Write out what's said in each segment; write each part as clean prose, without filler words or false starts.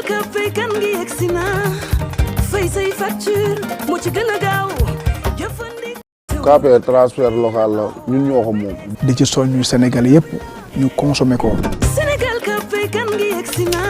ka fay kan ngi yegsi na fay say facture moo ci gën a gaaw KPR transfert local la ñun ñoo ko moom. di ci soññu Sénégal yëpp ñu consommer ko. Sénégal ka fay kan ngi yegsi na.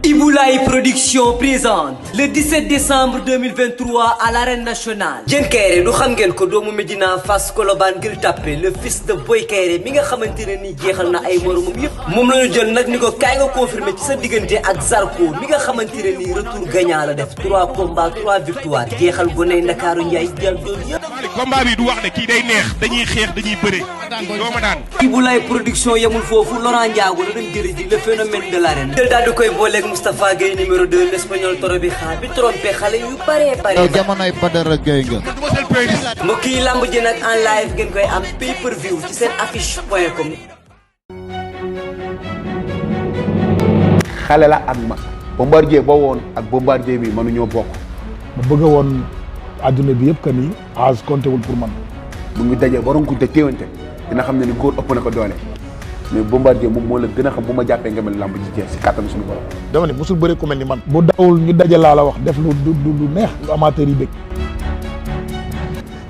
Iboulaye Production présente le 17 décembre 2023 à l'arène nationale. Diène Kaïré du xam ngeen ko doomu Médina Fass Colobane Gueule Tapée le fils de Boy Kaïré mi nga xamante ne nii jeexal na ay moromam yëpp moom la ñu jël nag ni ko kaay nga confirmé ci sa diggante ak Zarko mi nga xamante ne nii retour gagnant la def 3 combats 3 victoires jeexal goney Ndakaaru Ndiaye jël doon yëpp. combat bi du wax ne kii day neex dañuy xeex dañuy bëre doo ma daan. Iboulaye Production yemul foofu Laurent Ndiago la dem jëli ji le phénomène de l'arène jël daal di koy booleeg Moustapha Gueye numéro 2 l'espagnol toro bi xaar bi trompé xale yu bare bare. yow jamonoy Badara Gueye nga. mbokk yi lamb ji nag en live ngeen koy am pay per view ci seen affiche.com. xale la ak mag Bombardier ba woon ak Bombardier bi mënuñoo bokk. ma bëgg woon adduna bi yëpp que ni âge compté wul pour man. bu ñu dajee ba ronkuñ te téewante dina xam ne ni góor ëpp na ko doole mais Bombardier moom moo la gën a xam bu ma jàppee nga mel lamb ji jeex si kàttan suñu borom. dama ne mosul bëri ku mel ni man. bu dawul ñu daje laa la wax def lu neex lu amateur yi bëgg.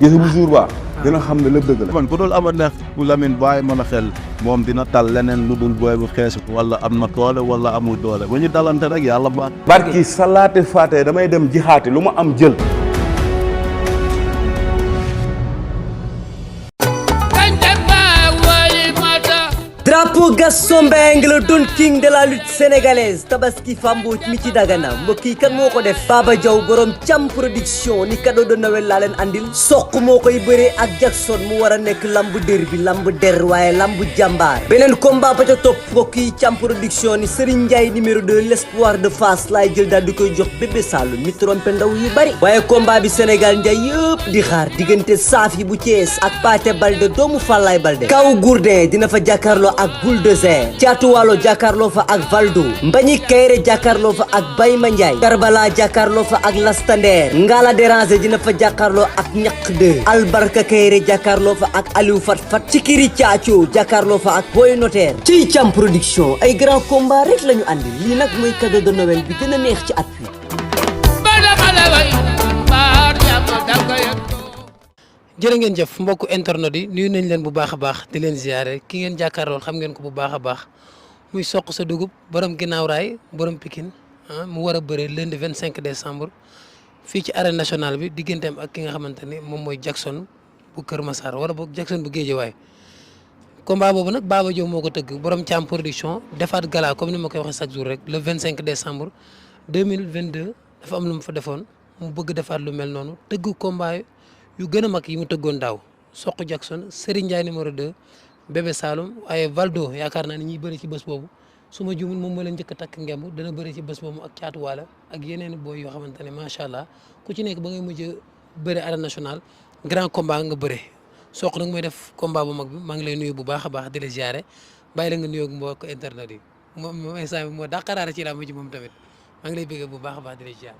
gis nga bu jour ba dina xam ne lépp dëgg la. man ku dul ama neex bu Lamine bàyyi mën a xel moom dina tal leneen lu dul booy bu xees wala am na doole wala amul doole bu ñu dalante rek yàlla baax. barki salaate faate damay dem jixaati lu ma am jël. Drapeau Gaston Mbengue le Don King de la lutte sénégalaise Tabaski Fambo mi ci Dagana mbokk yi kan moo ko def Baba Diaw borom Thiam production ni cadeau de Noël laa leen andil soq moo koy bëree ak Jackson mu war a nekk lamb dër bi lamb der waaye lamb jàmbaar beneen combat ba ca topp mbokk yi Thiam production ni Serigne Ndiaye numéro 2 l'espoir de Fass laay jël daal di koy jox bébé Saloum mi trompé ndaw yu bari waaye combat bi Sénégal Ndiaye yëpp di xaar diggante Safi bu Thiès ak Pathé Balde doomu Fallaye Balde Kaw Gourdin dina fa jàkkaarloo ak Bulldozer Caatu Waalo jàkkaarloo fa ak Valdo Mbagnick Kaïré jàkkaarloo fa ak Bayma Ndiaye Karbala jàkkaarloo fa ak Lastander Ngala Déranger dina fa jàkkaarloo ak Ñaq 2 Albarka Kaïré jàkkaarloo fa ak Aliou Fat Fat Cikiri Caaco jàkkaarloo fa ak Boy Notaire ci Thiam production ay grand combat rek lañu andi lii nag mooy cadeau de Noël bi gën a neex ci at bi. jërë ngeen jëf mbokku internet yi nuyu nañ leen bu baax a baax di leen ziare ki ngeen jàkkaarlool xam ngeen ko bu baax a baax muy soq sa dugub borom ginnaaw raay borom Pikine mu war a bëre lundi 25 décembre fii ci arène nationale bi digganteem ak ki nga xamante ni moom mooy Jackson bu Kër Massar wala boog Jackson bu Guédiawaye combat boobu nag Baba Diaw moo ko tëgg borom Thiam production defaat gala comme ni ma koy waxee chaque jour rek le 25 décembre 2022 dafa am lu mu fa defoon mu bëgg defaat lu mel noonu tëgg combat yu gën a mag yi mu tëggoon daaw Soq Jackson Serigne Ndiaye numéro 2 Bébé Saloum waaye Valdo yaakaar naa ni ñuy bëri ci bés boobu su ma juumul moom moo leen njëkk a takk ngemb dana bëri ci bés boobu ak Caatu Waala ak yeneen booy yoo xamante ne macha allah ku ci nekk ba ngay mujj a bëre arène nationale grand combat nga bëre Soq nag mooy def combat bu mag bi maa ngi lay nuyu bu baax a baax di la ziare bàyyi la nga nuyoog mbokk internet yi moom instant bi moo dàqaraare ci làmb ji moom tamit maa ngi lay bëgg bu baax a baax di la ziare.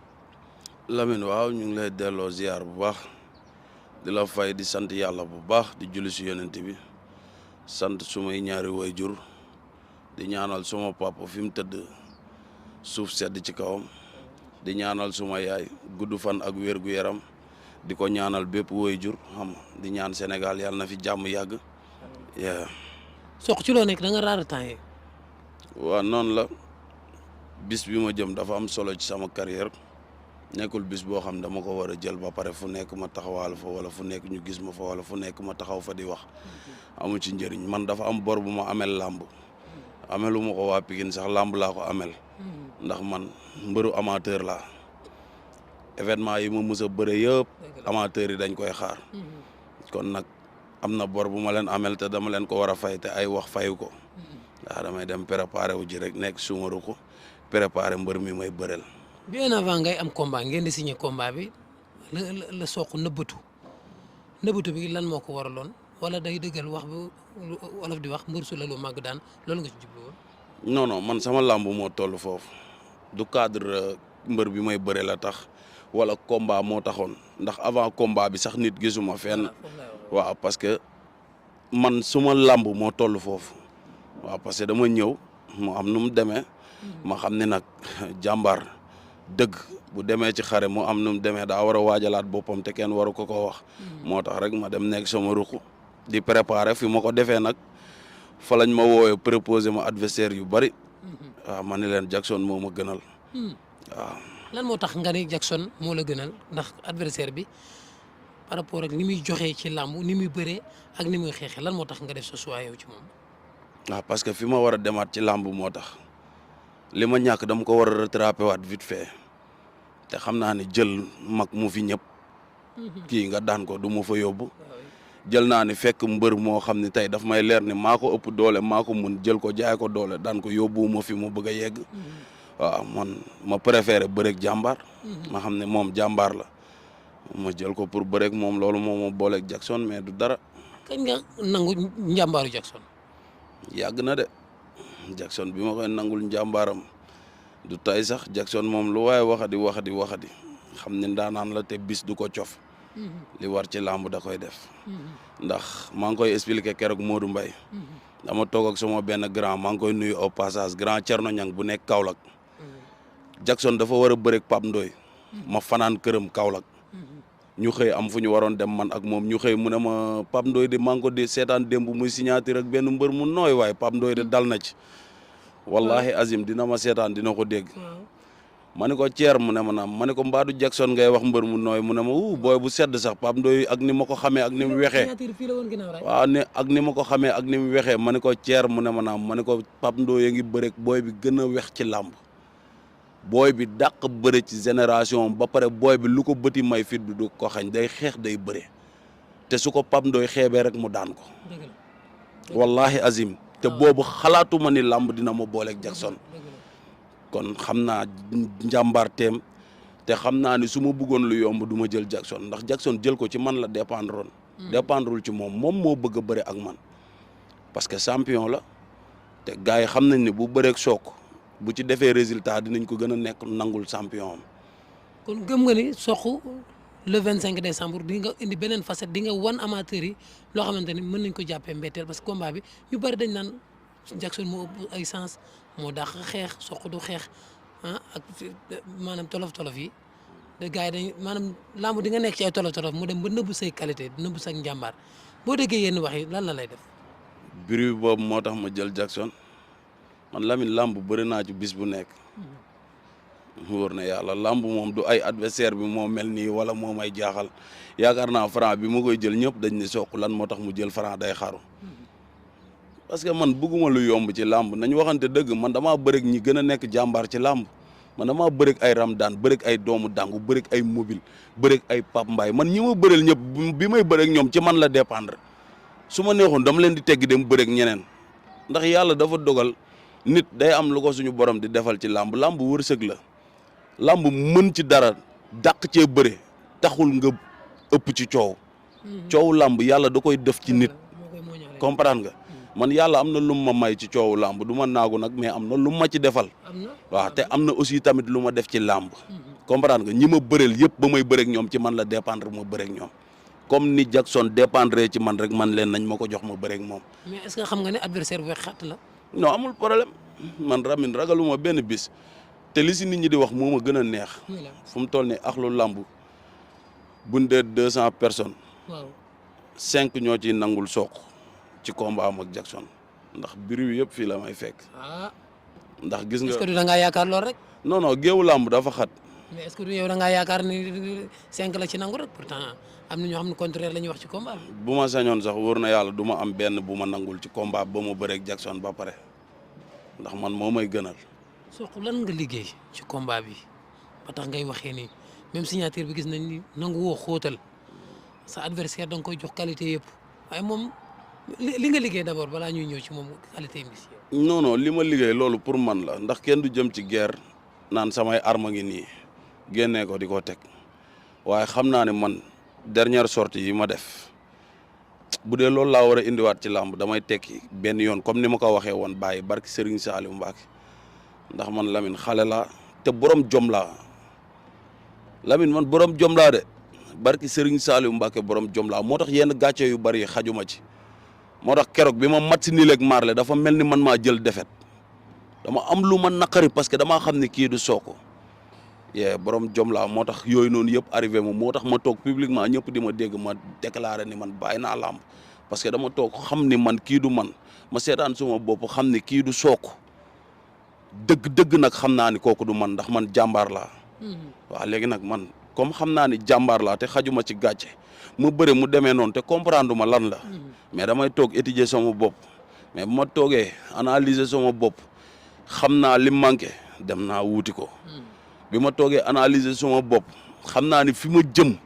Lamine waaw ñu ngi lay delloo ziar bu baax. di la fay di sant yàlla bu baax di julli si yonent bi sant sumay ñaari waajur di ñaanal suma papa fi mu tëdd suuf sedd ci kawam di ñaanal suma yaay gudd fan ak wér gu yaram di ko ñaanal bépp waajur xam di ñaan Sénégal yàlla na fi jàmm yàgg. Soq ci loo nekk da nga raar temps yi. waaw noonu la bis bi ma jëm dafa am solo ci sama carrière nekkul bis boo xam dama ko war a jël ba pare fu nekk ma taxawaal fa wala fu nekk ñu gis ma fa wala fu nekk ma taxaw fa di wax amu ci njëriñ man dafa am bor bu ma amel làmb amelu ma ko waa Pikine sax làmb laa ko amel ndax man mbëru amateur laa événement yi ma mës a bëre yëpp amateur yi dañ koy xaar kon nag am na bor bu ma leen amel te dama leen ko war a fay te ay wax fayu ko waaw damay dem préparer wu ji rek nekk sumaru ko préparer mbër mi may bëreel. bien avant ngay am combat ngeen di signé combat bi la Soq nëbbatu bi lan moo ko waraloon wala day dëggal wax bu wolof di wax mbër su la lu màgg daan loolu nga ci jublu woon. non man sama làmb moo toll foofu du cadre mbër bi may bëre la tax wala combat moo taxoon ndax avant combat bi sax nit gisuma fenn waaw parce que man suma làmb moo toll foofu waaw parce que dama ñëw mu am nu mu demee ma xam ne nag jàmbaar dëgg bu demee ci xare mu am nu mu demee daa war a waajalaat boppam te kenn waru ko wax moo tax rek ma dem nekk sama ruq di préparer fi ma ko defee nag fa lañ ma woowee proposé ma adversaire yu bari waaw ma ne leen Jackson moo ma gënal waaw. lan moo tax nga ni Jackson moo la gënal ndax adversaire bi par rapport ak ni muy joxee ci làmb ni muy bëree ak ni muy xeexee lan moo tax nga def sa choix yow ci moom. waaw parce que fi ma war a demaat ci làmb moo tax li ma ñàkk dama ko war a rattrapé waat vite fait te xam naa ne jël mag mu fi ñëpp kii nga daan ko du ma fa yóbbu jël naa ni fekk mbër moo xam ne tey daf may leer ni maa ko ëpp doole maa ko mun jël ko jaay ko doole daan ko yóbbu ma fi mu bëgg a yegg waaw man ma préféré bëreeg jàmbaar ma xam ne moom jàmbaar la ma jël ko pour bëreeg moom loolu moom ma booleeg Jackson mais du dara. kañ nga nangu njàmbaaru Jackson. yàgg na de Jackson bi ma koy nangul njàmbaaram du tay sax Jackson moom lu waaye waxadi xam ne ndaanaan la te bis du ko cof li war ci làmb da koy def ndax maa ngi koy expliquer keroog Modou Mbaye dama toog ak sama benn grand maa ngi koy nuyu au passage grand Thierno Niang bu nekk Kaolack Jackson dafa war a bëreeg Pape Ndoye ma fanaan këram Kaolack ñu xëy am fu ñu waroon dem man ak moom ñu xëy mu ne ma Pape Ndoye de maa ngi ko di seetaan démb muy signature ak benn mbër mu nooy waaye Pape Ndoye de dal na ci wallahi azim dina ma seetaan dina ko dégg ma ne ko Thier mu ne ma naam ma ne ko mbaadu Jackson ngay wax mbër mu nooy mu ne ma booy bu sedd sax Pape Ndoye ak ni ma ko xamee ak ni mu wexee waaw ne ak ni ma ko xamee ak ni mu wexee ma ne ko Thier mu ne ma naam ma ne ko Pape Ndoye ngi bëreeg booy bi gën a wex ci làmb booy bi dàq bëre ci génération ba pare booy bi lu ko bëti may fit bi du ko xañ day xeex day bëre te su ko Pape Ndoye xeebee rek mu daan ko wallahi azim te boobu xalaatuma ni làmb dina ma booleeg Jackson kon xam naa njàmbaarteem te xam naa ni su ma bëggoon lu yomb du ma jël Jackson ndax Jackson jël ko ci man la dépendroon dépendrul ci moom moo bëgg a bëre ak man parce que champion la te gars yi xam nañ ne bu bëreeg Sokh bu ci defee résultat dinañ ko gën a nekk nangul champion am. kon gëm nga ni Sokh le 25 décembre di nga indi beneen facette di nga wan amateur yi loo xamante ni mën nañ ko jàppee mbetteel parce que combat bi ñu bari dañ naan Jackson moo ëpp ay sens moo dàq xeex Sokh du xeex ak maanaam tolof yi de gars yi dañ maanaam lamb di nga nekk ci ay tolof mu dem ba nëbbu say qualité nëbbu sa njàmbaar boo déggee yenn wax yi lan la lay def. bruit boobu moo tax ma jël Jackson. man Lamine lamb bëri naa ci bis bu nekk wóor na yàlla lamb moom du ay adversaire bi moo mel nii wala moo may jaaxal yaakaar naa Franc bi ma koy jël ñëpp dañ ne Sokh lan moo tax mu jël Franc day xaru parce que man bëgguma lu yomb ci lamb nañ waxante dëgg man damaa bëreeg ñi gën a nekk jàmbaar ci lamb man damaa bëreeg ay Ramdaan bëreeg ay doomu dangu bëreeg ay mobile bëreeg ay Pape Mbaye man ñi ma bëreel ñëpp bi may bëreeg ñoom ci man la dépendre su ma neexoon dama leen di tegg dem bëreeg ñeneen ndax yàlla dafa dogal nit day am lu ko suñu borom di defal ci làmb wërsëg la làmb mën ci dara dàq cee bëre taxul nga ëpp ci coow làmb yàlla da koy def ci nit comprendre nga man yàlla am na lu ma may ci coowu làmb du ma naagu nag mais am na lu ma ci defal waaw te am na aussi tamit lu ma def ci làmb comprendre nga ñi ma bëreel yëpp ba may bëreeg ñoom ci man la dépendre ma bëreeg ñoom comme ni Jackson dépendre ci man rek man leen nañ ma ko jox ma bëreeg moom. mais est-ce que xam nga ne adversaire bu xat la. non amul problème man Ramine ragaluma benn bis te li si nit ñi di wax moo ma gën a neex fu mu toll nii axlu làmb buñ dee 200 personnes. waaw 5 ñoo ciy nangul Sokh ci combat am ak Jackson ndax bruit yëpp fii la may fekk. ndax gis nga est-ce que du da ngaa yaakaar lool rek. non géewu làmb dafa xat. mais est-ce que du yow da ngaa yaakaar ni 5 la ci nangu rek pourtant am na ñoo xam ne contraire la ñuy wax ci combat bi. bu ma sañoon sax wóor na yàlla du ma am benn bu ma nangul ci combat ba ma bëreeg Jackson ba pare ndax man moo may gënal. Sokh lan nga liggéey ci combat bi ba tax ngay waxee nii même signature bi gis nañ ni nangu woo xóotal sa adversaire da nga koy jox qualité yëpp waaye moom li nga liggéey d'abord balaa ñuy ñëw ci moom qualité yi si yow. non li ma liggéey loolu pour man la ndax kenn du jëm ci guerre naan samay arme ngi nii génnee ko di ko teg waaye xam naa ne man dernière sortie yi ma def bu dee loolu laa war a indiwaat ci làmb damay tekki benn yoon comme ni ma ko waxee woon bàyyi barki Serigne Saliou Mbacké ndax man Lamine xale laa te borom jom laa Lamine man borom jom laa de barki Serigne Saliou Mbacké borom jom laa moo tax yenn gàcce yu bari xajuma ci moo tax keroog bi ma mat si niileeg Marley dafa mel ni man maa jël defet dama am lu ma naqari parce que damaa xam ne kii du Sokh yee borom jom laa moo tax yooyu noonu yëpp arrivé ma moo tax ma toog publiquement ñëpp di ma dégg ma déclaré ni man bàyyi naa làmb parce que dama toog xam ni man kii du man ma seetaan suma bopp xam ni kii du Sokh dëgg nag xam naa ni kooku du man ndax man jàmbaar laa waaw léegi nag man comme xam naa ni jàmbaar laa te xajuma ci gàcce mu bëre mu demee noonu te comprendre ma lan la mais damay toog étudier sama bopp mais bu ma toogee analyser sama bopp xam naa li manqué dem naa wuuti ko bi ma toogee analyser sama bopp xam naa ni fi ma jëm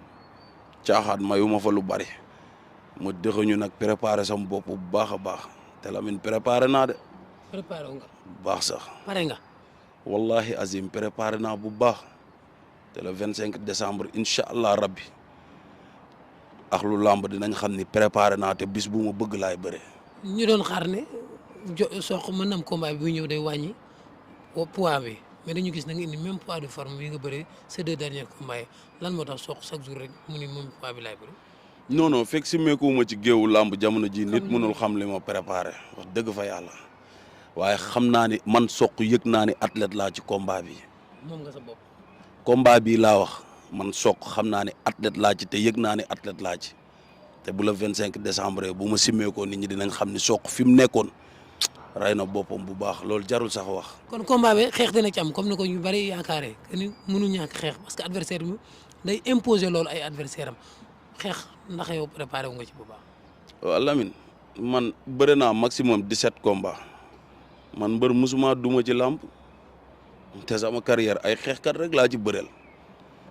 caaxaat mayu ma fa lu bari ma dëxuñu nag préparer sama bopp bu baax a baax te Lamine préparé naa de. préparé nga. bu baax sax. pare nga. wallahi azim préparé naa bu baax te le 25 décembre incha allah rabbi ak lu làmb dinañ xam ni préparé naa te bis bu ma bëgg laay bëre. ñu doon xaar ne Sokh mën na am combat bi bu ñëw day wàññi poids bi mais dañu gis na nga indi même poids de forme bi nga bëri ces 2 derniers combats yi lan moo tax Sokh chaque jour rek mu ni même poids bi laay bëri. non non fekk si meekuwuma ci géewu làmb jamono ji nit mënul xam li ma préparé wax dëgg fa yàlla waaye xam naa ni man Sokh yëg naa ni athlète laa ci combat bi. moom nga sa bopp. combat bi laa wax man Sokh xam naa ne athlète laa ci te yëg naa ne athlète laa ci te bu la 25 décembre bu ma simmeekoo nit ñi dinañ xam ni Sokh fi mu nekkoon rey na boppam bu baax loolu jarul sax wax. kon combat bi xeex dina ci am comme ni ko ñu bari yaakaaree que ni mënu ñàkk xeex parce que adversaire bi day imposer loolu ay adversaire am xeex ndax yow préparé wu nga ci bu baax. waaw Lamine man bëre naa maximum 17 combats man mbër musuma duma ci làmb te sama carrière ay xeexkat rek laa ci bëreel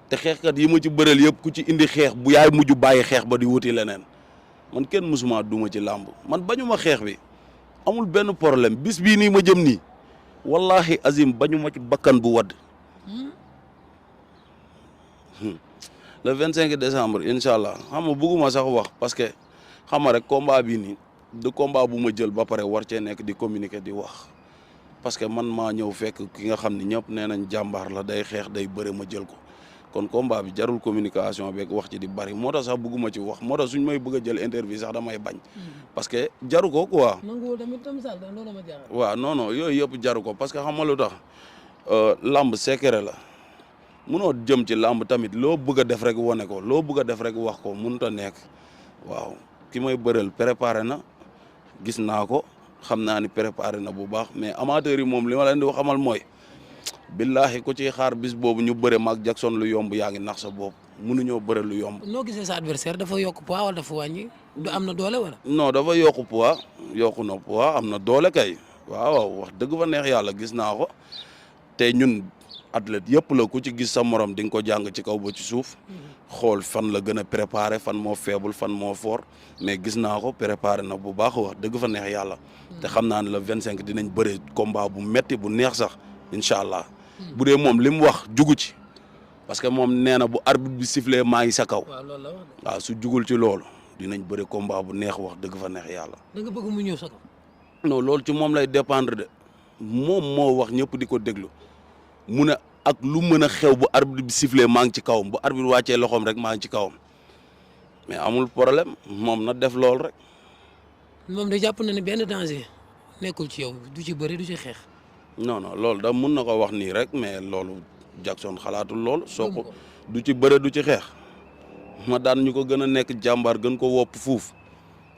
te xeexkat yi ma ci bëreel yëpp ku ci indi xeex bu yaay mujj bàyyi xeex ba di wuti leneen man kenn musuma duma ci làmb man bañuma xeex bi amul benn problème bis bii nii ma jëm nii wallahi azim bañuma ci bakkan bu wadd le 25 décembre incha allah xam nga bëgguma sax wax parce que xam nga rek combat bii nii du combat bu ma jël ba pare war cee nekk di communiquer di wax parce que man maa ñëw fekk ki nga xam ni ñëpp nee nañ jàmbaar la day xeex day bëre ma jël ko kon combat bi jarul communication beeg wax ci di bari moo tax sax bëgguma ci wax moo tax suñ may bëgg a jël interview sax damay bañ parce que jaru ko quoi. waaw non non yooyu yëpp jaru ko parce que xam nga lu tax lamb secret la munoo jëm ci lamb tamit loo bëgg a def rek wane ko loo bëgg a def rek wax ko mënut a nekk waaw ki may bëreel préparé na gis naa ko xam naa ni préparé na bu baax mais amateurs yi moom li ma leen di wax amal mooy billahi ku ciy xaar bis boobu ñu bëre maag Jackson lu yomb yaa ngi nax sa bopp mënuñoo bëre lu yomb. noo gisee sa adversaire dafa yokk poids wala dafa wàññi du am na doole wala. non dafa yokku poids yokku na poids am na doole kay waaw wax dëgg fa neex yàlla gis naa ko te ñun athlète yëpp la ku ci gis sa morom di nga ko jàng ci kaw ba ci suuf xool fan la gën a préparé fan moo faible fan moo fort mais gis naa ko préparé na bu baax wax dëgg fa neex yàlla te xam naa ne le 25 dinañ bëre combat bu metti bu neex sax incha allah bu dee moom li mu wax jugu ci parce que moom nee na bu arbitre bi sifflé maa ngi sa kaw waaw su jugul ci loolu dinañ bëre combat bu neex wax dëgg fa neex yàlla. da nga bëgg mu ñëw sa kaw. non loolu ci moom lay dépendre de moom moo wax ñëpp di ko déglu mu ne ak lu mën a xew bu arbitre bi sifflé maa ngi ci kawam bu arbitre wàccee loxoom rek maa ngi ci kawam mais amul problème moom na def loolu rek. moom de jàpp na ne benn danger nekkul ci yow du ci bëri du ci xeex. non non loolu da mun na ko wax nii rek mais loolu Jackson xalaatul loolu. Sokh du ci bëre du ci xeex ma daan ñu ko gën a nekk jàmbaar gën ko wopp fuuf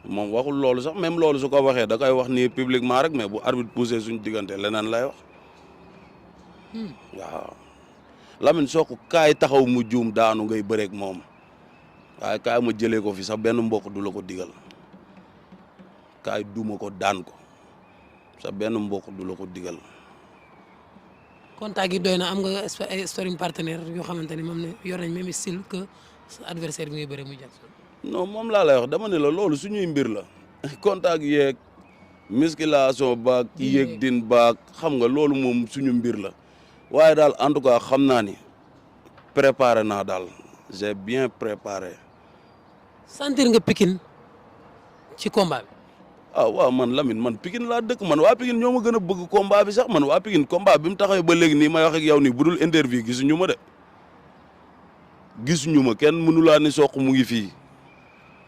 moom waxul loolu sax même loolu su ko waxee da koy wax nii publiquement rek mais bu arbitre poussé suñu diggante leneen lay wax. waaw Lamine Sokh kaay taxaw mu juum daanu ngay bëreeg moom waaye kaay ma jëlee ko fi sax benn mbokk du la ko digal kaay duma ko daan ko sax benn mbokk du la ko digal. contact yi doy na am nga ay sparring partenaire yoo xamante ni moom ne yor nañ même style que sa adversaire bi ngay bëre muy Jackson. non moom laa lay wax dama ne la loolu suñuy mbir la contact yeeg musculation baag yéeg din baag xam nga loolu moom suñu mbir la. waaye daal en tout cas xam naa ni préparé naa daal j'ai bien préparé. sentir nga Pikine ci combat bi. ah waaw man Lamine man Pikine laa dëkk man waa Pikine ñoo ma gën a bëgg combat bi sax man waa Pikine combat bi mu taxawee ba léegi nii may wax ak yow nii bu dul interview gisuñu ma de gisuñu ma kenn mënu laa ni Sokh mu ngi fii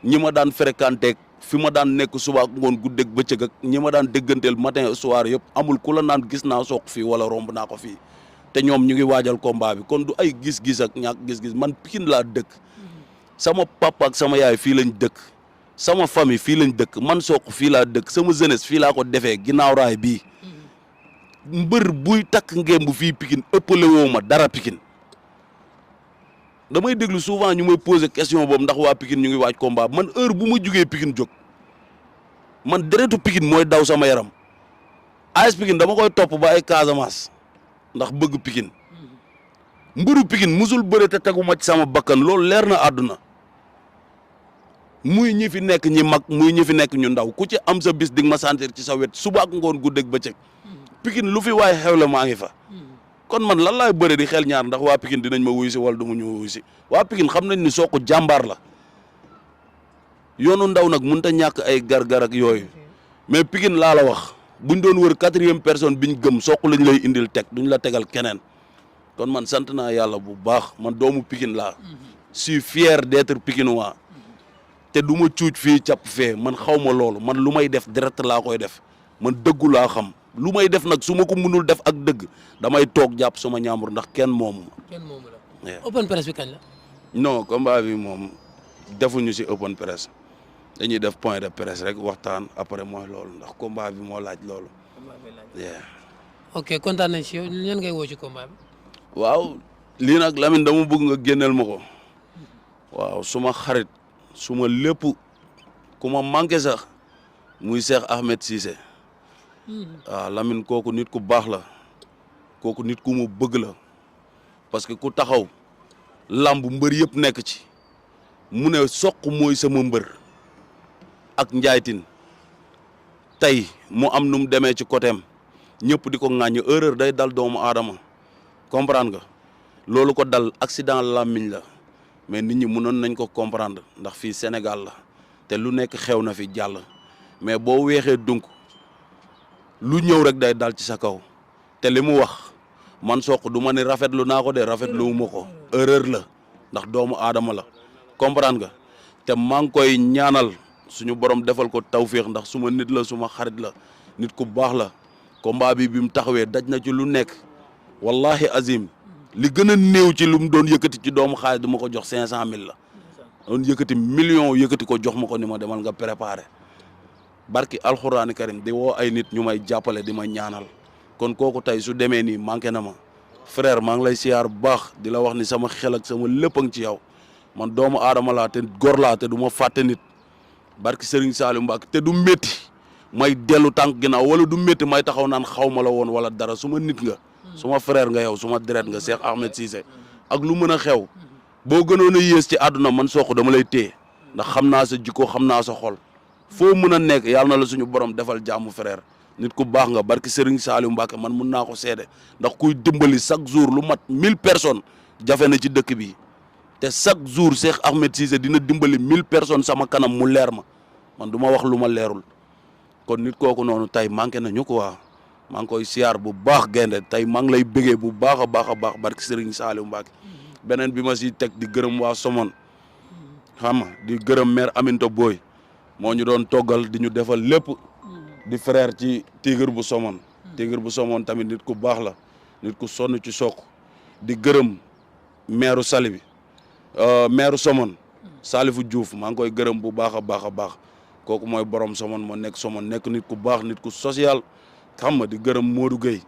ñi ma daan fréquenté fi ma daan nekk suba ak ngoon guddeeg bëccëg ak ñi ma daan dégganteel matin et soir yëpp amul ku la naan gis naa Sokh fii wala romb naa ko fii te ñoom ñu ngi waajal combat bi kon du ay gis-gis ak ñàkk gis-gis man Pikine laa dëkk sama papa ak sama yaay fii lañ dëkk sama famille fii lañ dëkk man Sokh fii laa dëkk sama jeunesse fii laa ko defee ginnaaw raay bii mbër buy takk ngéem bu fii Pikine ëppale woo ma dara Pikine damay déglu souvent ñu may poser question boobu ndax waa Pikine ñu ngi waaj combat man heure bu ma jugee Pikine jóg man deretu Pikine mooy daw sama yaram AS Pikine dama koy topp ba ay Casamance ndax bëgg Pikine mbëru Pikine musul bëre te teguma ci sama bakkan loolu leer na àdduna muy ñi fi nekk ñi mag muy ñi fi nekk ñu ndaw ku ci am sa bis di nga ma sentir ci sa wet suba ak ngoon guddeeg bëccëg Pikine lu fi waaye xewle maa ngi fa kon man lan laay bëre di xel ñaar ndax waa Pikine dinañ ma wuyu si wala du mu ñu wuyu si waa Pikine xam nañ ni Sokh jàmbaar la yoonu ndaw nag mënut a ñàkk ay gar-gar ak yooyu mais Pikine laa la wax buñ doon wër 4e personne biñ gëm Sokh lañ lay indil teg duñ la tegal keneen kon man sant naa yàlla bu baax man doomu Pikine laa suis fier d'être Pikinois te du ma cuuc fii càpp fee man xaw ma loolu man lu may def direct laa koy def man dëggu laa xam lu may def nag su ma ko mënul def ak dëgg damay toog jàpp sama ñaambur ndax kenn moomu ma. kenn moomu la. open press bi kañ la. non combat bi moom defuñu si open press dañuy def point de presse rek waxtaan après mooy loolu ndax combat bi moo laaj loolu. ok kontaan nañ si yow ñan ngay woo ci combat bi. waaw lii nag Lamine dama bëgg nga génneel ma ko waaw suma xarit suma lépp ku ma manqué sax muy Cheikh Ahmed Cissé. waaw Lamine kooku nit ku baax la kooku nit ku mu bëgg la parce que ku taxaw lamb mbër yëpp nekk ci mu ne Sokh mooy sama mbër ak njaaytin tey mu am nu mu demee ci côté am ñëpp di ko ŋàññ erreur day dal doomu aadama comprendre nga loolu ko dal accident làmmiñ la mais nit ñi mënoon nañ ko comprendre ndax fii Sénégal la te lu nekk xew na fi jàll mais boo weexee dunk lu ñëw rek day dal ci sa kaw te li mu wax man Sokh du ma ne rafetlu naa ko de rafetlu ma ko erreur la ndax doomu aadama la comprendre nga te maa ngi koy ñaanal suñu borom defal ko tawféex ndax suma nit la suma xarit la nit ku baax la combat bi mu taxawee daj na ci lu nekk wallahi azim li gën a néew ci lu mu doon yëkkati ci doomu xaalis du ma ko jox 500 000 la doon yëkkati million yëkkati ko jox ma ko ni ma demal nga préparé barki alxuraani karim di woo ay nit ñu may jàppale di ma ñaanal kon kooku tey su demee nii manqué na ma frère maa ngi lay siyaar bu baax di la wax ni sama xel ak sama lépp a ngi ci yow man doomu aadama laa te góor laa te du ma fàtte nit barki Serigne Saliou Mbacke te du métti may dellu tànk ginnaaw wala du métti may taxaw naan xaw ma la woon wala dara suma nit nga suma frère nga yow suma deret nga Cheikh Ahmed Cissé ak lu mën a xew boo gënoon a yées ci àdduna man Sokh dama lay téye ndax xam naa sa jikko xam naa sa xol foo mën a nekk yàlla na la suñu borom defal jàmm frère nit ku baax nga barki Serigne Saliou Mbacke man mun naa ko seede ndax kuy dimbali chaque jour lu mat 1000 personnes jafe na ci dëkk bi te chaque jour Cheikh Ahmed Cissé dina dimbali 1000 personnes sama kanam mu leer ma man du ma wax lu ma leerul kon nit kooku noonu tey manqué nañu quoi maa ngi koy siyaar bu baax gaynde tey maa ngi lay bëggee bu baax a baax barki Serigne Saliou Mbacke beneen bi ma si teg di gërëm waa Somone xam nga di gërëm mère Aminta Boy moo ñu doon toggal di ñu defal lépp di frère ci Tigre bu Somone Tigre bu Somone tamit nit ku baax la nit ku sonn ci Sokh di gërëm maire Sali bi maire Somone Salifou Diouf maa ngi koy gërëm bu baax a baax kooku mooy borom Somone moo nekk Somone nekk nit ku baax nit ku social xam nga di gërëm Modou Gueye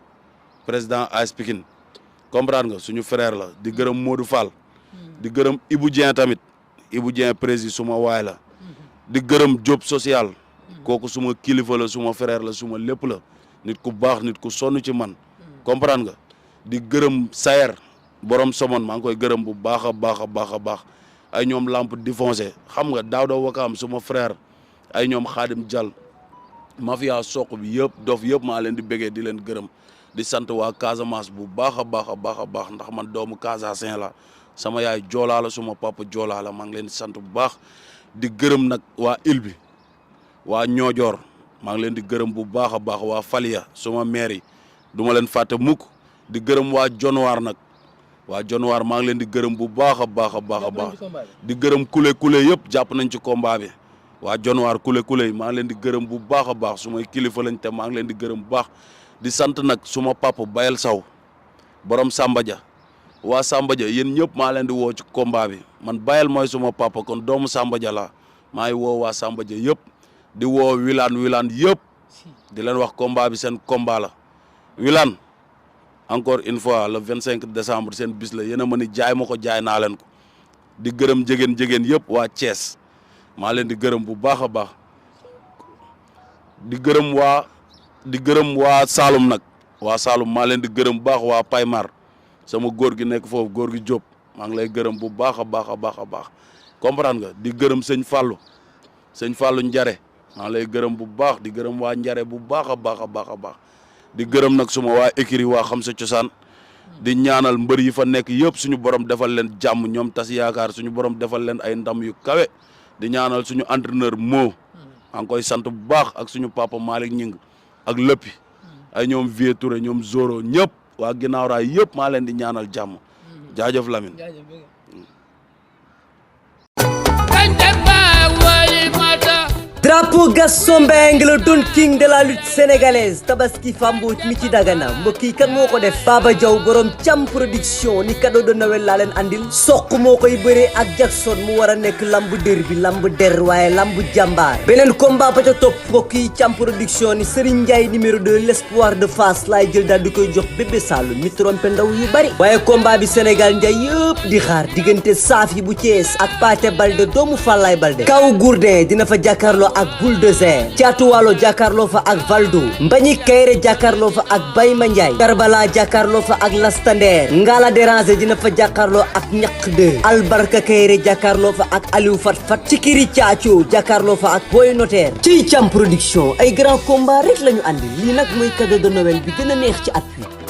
président AS Pikine comprendre nga suñu frère la di gërëm Modou Fall di gërëm Ibou Dieng tamit Ibou Dieng président suma waay la di gërëm Diop social kooku suma kilifa la suma frère la suma lépp la nit ku baax nit ku sonn ci man comprendre nga di gërëm Sayer borom Somone maa ngi koy gërëm bu baax a baax ay ñoom lampe défoncé xam nga Daouda Wakaam suma frère ay ñoom Khadim Diall mafia Sokh bi yëpp dof yëpp maa leen di bëggee di leen gërëm di sant waa Casamance bu baax a baax ndax man doomu Casasin la sama yaay joolaa la suma papa joolaa la maa ngi leen di sant bu baax di gërëm nag waa île bi waa Ñoojoor maa ngi leen di gërëm bu baax a baax waa Falia suma maire yi du ma leen fàtte mukk di gërëm waa Jonwaar nag waa Jonwaar maa ngi leen di gërëm bu baax a baax di gërëm kule yëpp jàpp nañ ci combat bi waa Jonwaar kule yi maa ngi leen di gërëm bu baax a baax su may kilifa lañ te maa ngi leen di gërëm bu baax di sant nag suma papa Bayel Saw borom Samba Dia waa Samba Dia yéen ñëpp maa leen di woo ci combat bi man Bayel mooy suma papa kon doomu Samba Dia la maa ngi woo waa Samba Dia yëpp di woo Wilane yëpp di leen wax combat bi seen combat la Wilane encore une fois le 25 décembre seen bis la yéen a mën a jaay ma ko jaay naa leen ko di gërëm jegeen yëpp waa Thiès maa leen di gërëm bu baax a baax di gërëm waa Saloum nag waa Saloum maa leen di gërëm bu baax waa Paymar sama góor gi nekk foofu góor gi Diop maa ngi lay gërëm bu baax a baax comprendre nga di gërëm sëñ Fallou Njare maa ngi lay gërëm bu baax di gërëm waa Njare bu baax a baax di gërëm nag suma waa écurie waa xam sa cosaan di ñaanal mbër yi fa nekk yëpp suñu borom defal leen jàmm ñoom tas yaakaar suñu borom defal leen ay ndam yu kawe di ñaanal suñu entraîneur moo maa ngi koy sant bu baax ak suñu papa Malick Ñing ak lëppi ay ñoom Vieux Touré ñoom Zoro ñëpp waa ginnaaw raay yëpp maa leen di ñaanal jàmm jaajëf Lamine. drapeau Gaston Mbengue le Don King de la lutte sénégalaise Tabaski Fambooj mi ci Dagana mbokk yi kan moo ko def Baba Diaw borom Thiam production ni cadeau de Noël laa leen andil soq moo koy bëree ak Jackson mu war a nekk lamb dër bi lamb der waaye lamb jàmbaar beneen combat ba ca topp mbokk yi Thiam production ni Serigne Ndiaye numéro 2 l'espoir de Fass laay jël daal di koy jox bébé Saloum mi trompé ndaw yu bari waaye combat bi Sénégal Ndiaye yëpp di xaar diggante Safi bu Thiès ak Pathé Balde doomu Fallaye Balde kaw Gourdin dina fa jàkkaarloo ak Bulldozer Caatu Waalo jàkkaarloo fa ak Valdo Mbañi Kayre jàkkaarloo fa ak Bayma Ndiaye Karbala jàkkaarloo fa ak Lastander Ngala Déranger dina fa jàkkaarloo ak Ñaq 2 Albarka Kayre jàkkaarloo fa ak Aliou Fat Cikiri Caaco jàkkaarloo fa ak Boy Notaire ci Thiam production ay grand combat rek lañu andi lii nag mooy cadeau de Noël bi gën a neex ci at wi